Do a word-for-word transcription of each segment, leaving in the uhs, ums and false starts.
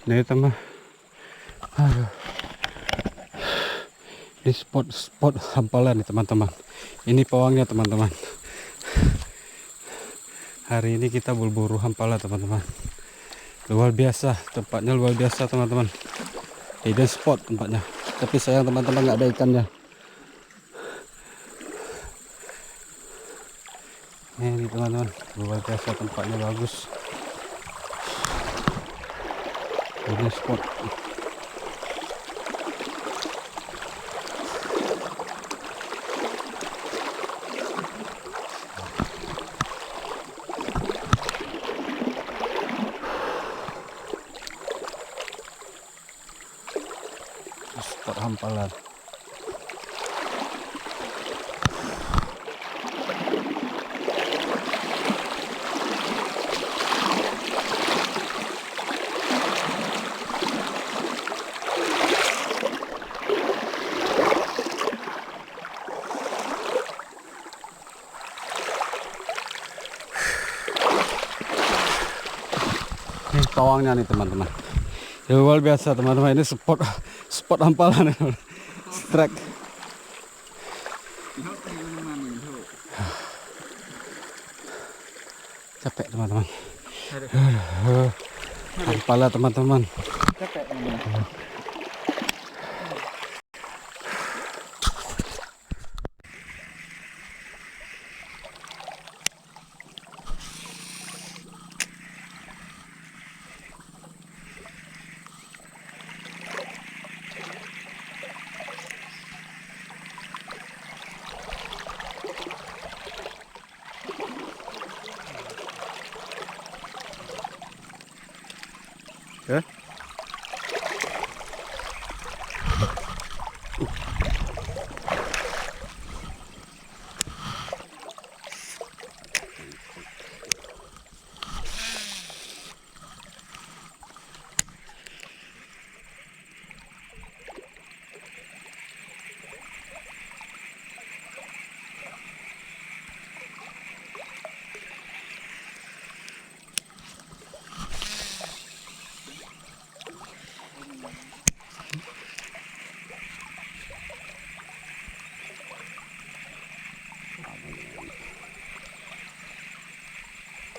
Nah, itu mah. Aduh. Ini spot, spot hampalan nih, teman-teman. Ini pawangnya, teman-teman. Hari ini kita berburu hampalan, teman-teman. Luar biasa, tempatnya luar biasa, teman-teman. Hidden spot tempatnya. Tapi sayang, teman-teman, nggak ada ikannya. Ini, teman-teman, luar biasa tempatnya, bagus. Ini spot. Spot hampalan. Nih pawangnya nih, teman-teman. Luar biasa, teman-teman. Ini spot, spot hampalan. Strike. Capek, teman-teman. Aduh. Hampalan, teman-teman. Capek, teman-teman. Eh?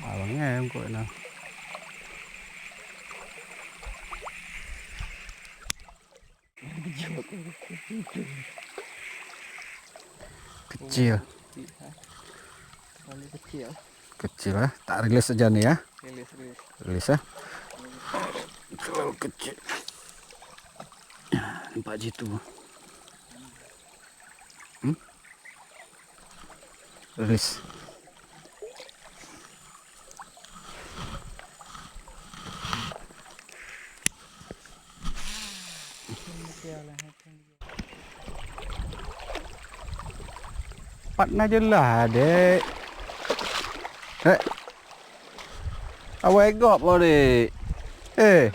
Abang em kok na. Kecil. Terlalu kecil. Kecil, eh. Tak rilis aja nih, ya. Rilis, rilis. Rilis, ya. Terlalu kecil. Nampak jitu. Hmm? Rilis. Pat na jeulaih, dek. Eh. Awai gop lo, dek. Eh.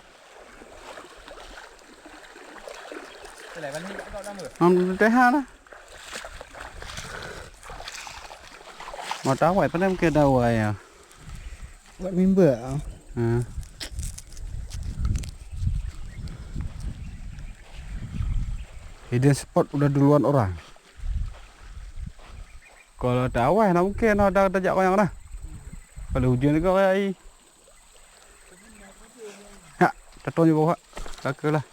Mam teha lah. Mau tawai, pada mungkin tawai ya. Buat mimba. Ha. Hidden spot udah duluan orang. Kalau tak awai, nak mungkin ada tajak koyang dah. Kalau hujan juga kayak ai. Ya, tatong juga, Pak. Kaka lah.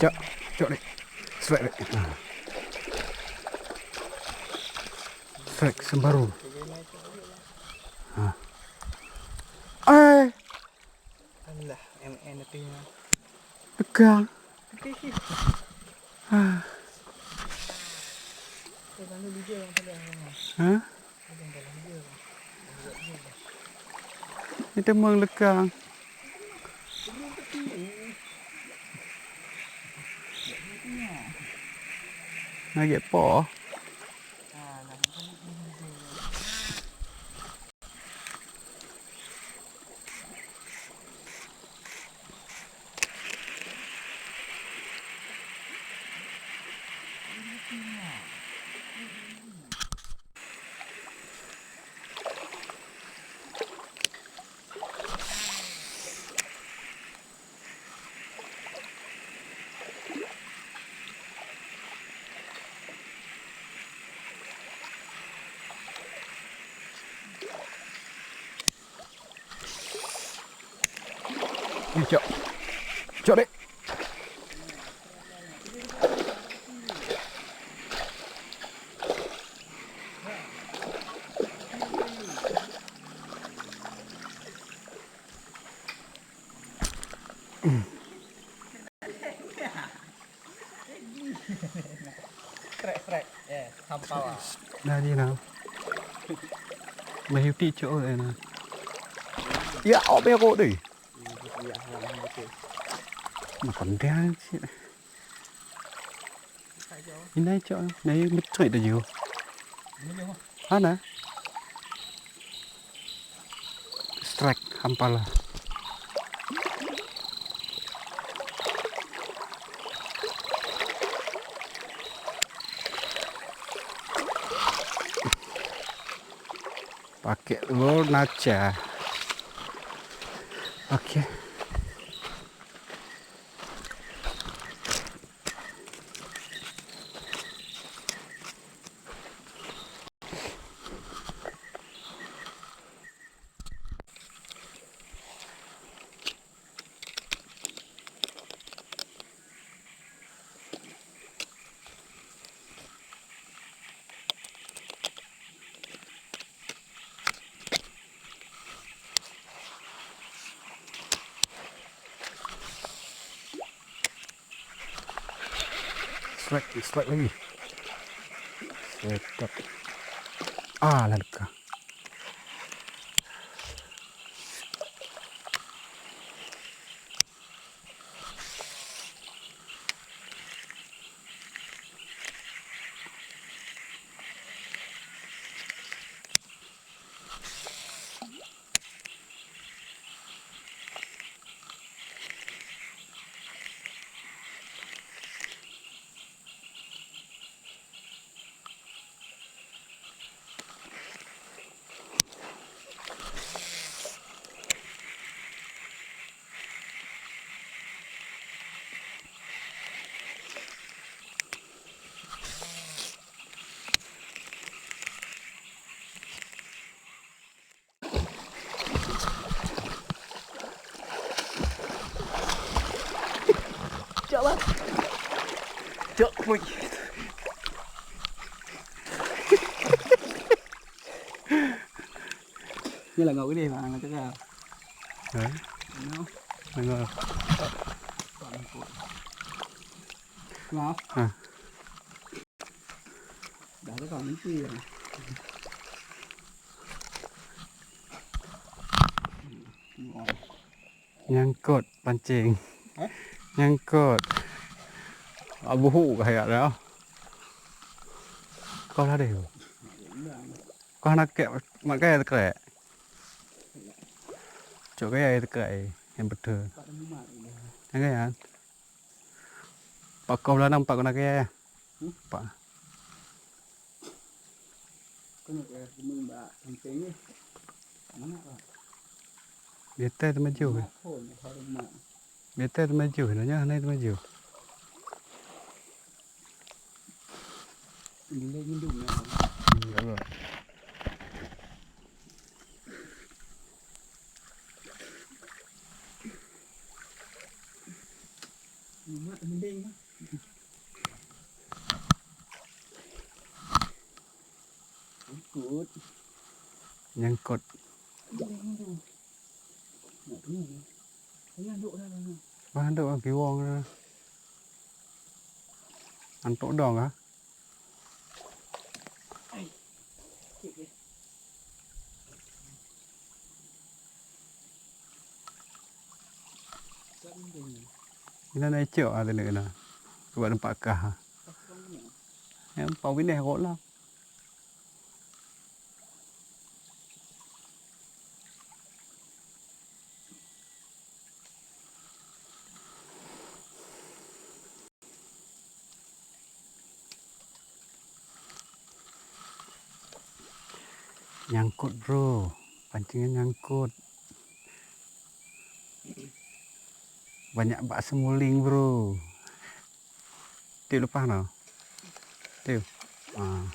Cok, cok dek. Strike dek. Ha. Strike sembaru. Ha. Eh. Alah, M N tu. Pegang. Okey, okey. Ha. Pegang dulu je, Bang, pegang. Ha? Pegang dalam je, Bang. Ni teumang lekang. Lagi apa? Alah. Ni, cok. Cok, dek. Krek, krek. Eh, sampah. Nah, dia nah. Meh uti cok, eh, nah. Ya, oh, bego deh. Makan dia sih. Inai cok, nah, betul dah jauh. Hana. Strike hampala. Pakai lur nacha. Oke. Strike, strike lagi. Sedap. Ah, lah dekat. Cok, bang. Cok, pui. Ni lah ngau gede, bang, nak cakap. Ha? No. Ngau. Ngau. Ha. Dah ada kawan mimpi ya. Nyangkot pancing. Hah? Nyangkot. Abu hu kah ya dah. Kau lah deh. Kau nak kek mak kaya tekrek. Cok kaya tekrek eh. Yang betul. Yang kaya. Pak kau lah nampak kau nak kaya ya. Hmm? Pak. Kena kaya kena mbak penting ni. Mana Pak? Dia teh temaju. Mak pun, baru mak. Dia teh temaju, nanya hana temaju. Ini minum ya. Hmm, ya Allah. Mak mending mah. Ikut. Nyangkot. Mending tu. Nak tu. Tengah duk dah. Bah duk bang kiwong dah. Antok dong ah. Ina na icok ah tadi kena. Buat tempat kah. Yang pau bineh kok lah. Nyangkut, bro. Pancing nyangkut. Banyak bak semuling, bro. Tiup leupah noh. Tiup. Ah.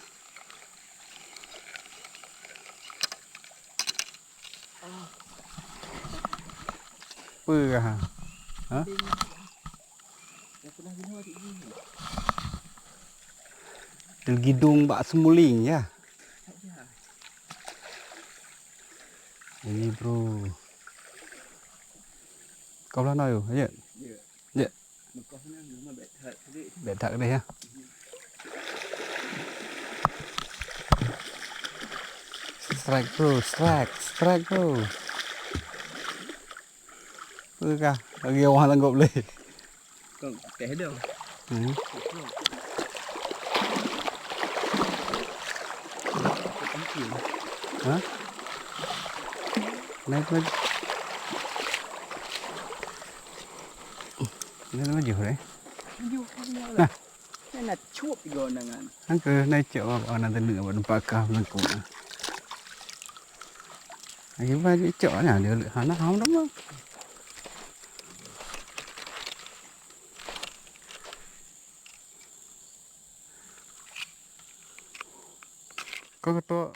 Peugah. Ha? Teugidong bak semuling, ya. Ini, bro. Kau belah na, yo, ya? Ya. Bèk that keudeh, ya. Strike, bro, strike, strike, bro. Peugah lagi awak langgop lé. Kau teh dah. Hmm. Ha? Naik lagi. Naik lagi, eh? Nah. Nah, cup juga dengan. Angka naik cok apa anak tadi buat tempat kah melengkung. Lagi banyak cok nya dia hana ham dah. Kau kata